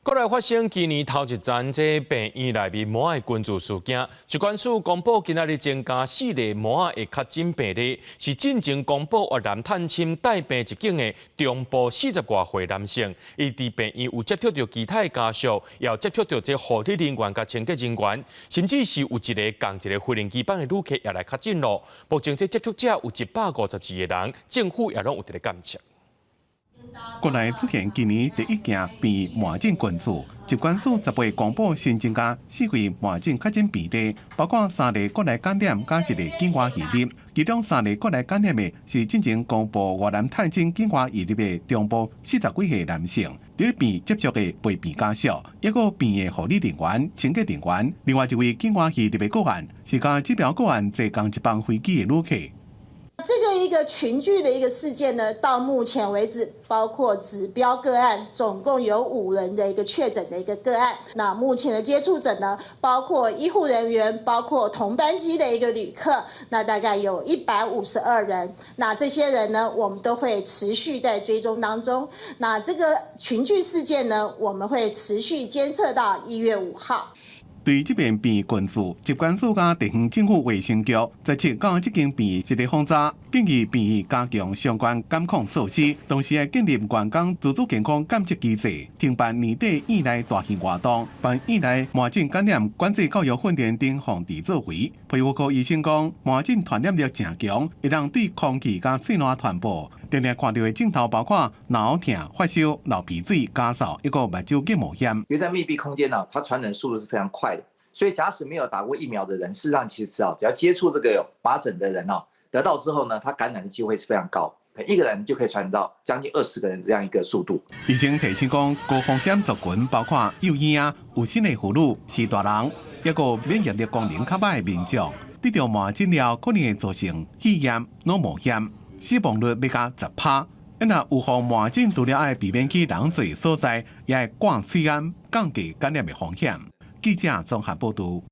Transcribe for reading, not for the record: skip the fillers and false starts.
國內發生今年頭一宗這病院內面麻的群聚事件，疾管署公布今仔日增加四例麻的確診病例，是進前公布越南探親帶病入境的中部40外歲男性，伊佇病院有接觸著其他的家屬，也有接觸著這護理人員佮清潔人員，甚至是有一个仝一个飛行機班的旅客也來確診囉。目前這接觸者有152個人，政府也攏有佇咧監測。國內出現今年第一件病麻疹群聚，疾管署18公布新增加四位麻疹確診病例，包括三例國內感染佮一例境外移入。其中三例國內感染的是進前公布越南探親境外移入的中部40幾歲男性，佇病接觸的陪病家屬，抑閣病院護理人員、清潔人員。另外一位境外移入的個案是佮指標個案坐仝一班飛機的旅客。這個一個群聚的一個事件呢，到目前為止，包括指標個案，總共有五人的一個確診的一個個案。那目前的接觸者呢，包括醫護人員，包括同班機的一個旅客，那大概有152人。那這些人呢，我們都會持續在追蹤當中。那這個群聚事件呢，我們會持續監測到1月5號。對這遍病群聚，疾管署佮地方政府衛生局十七到這間病院一個訪查，建議病院加強相關監控措施，同時會建立員工自主健康監測機制，停辦年底院內大型活動，辦院內麻疹感染管制教育訓練等防治作為。皮膚科醫生講，麻疹傳染力誠強，會當對空氣佮喙瀾傳播。定定看著的症頭包括腦痛、發燒、流鼻水、咳嗽，抑閣目睭結膜炎。因為在密閉空間呢，它傳染速度是非常快的。所以假使沒有打過疫苗的人，事實上其實啊，只要接觸這個有麻疹的人哦，得到之後呢，他感染的機會是非常高，一個人就可以傳到將近20個人這樣一個速度。醫生提醒講，高風險族群包括幼嬰仔、有身的婦女、是大人，抑閣免疫力功能較䆀的民眾，得著麻疹了可能會造成肺炎、腦膜炎，死亡率欲到10趴。若有予麻疹，除了愛避免去人濟所在，也會掛喙罨，降低感染的風險。記者綜合報導。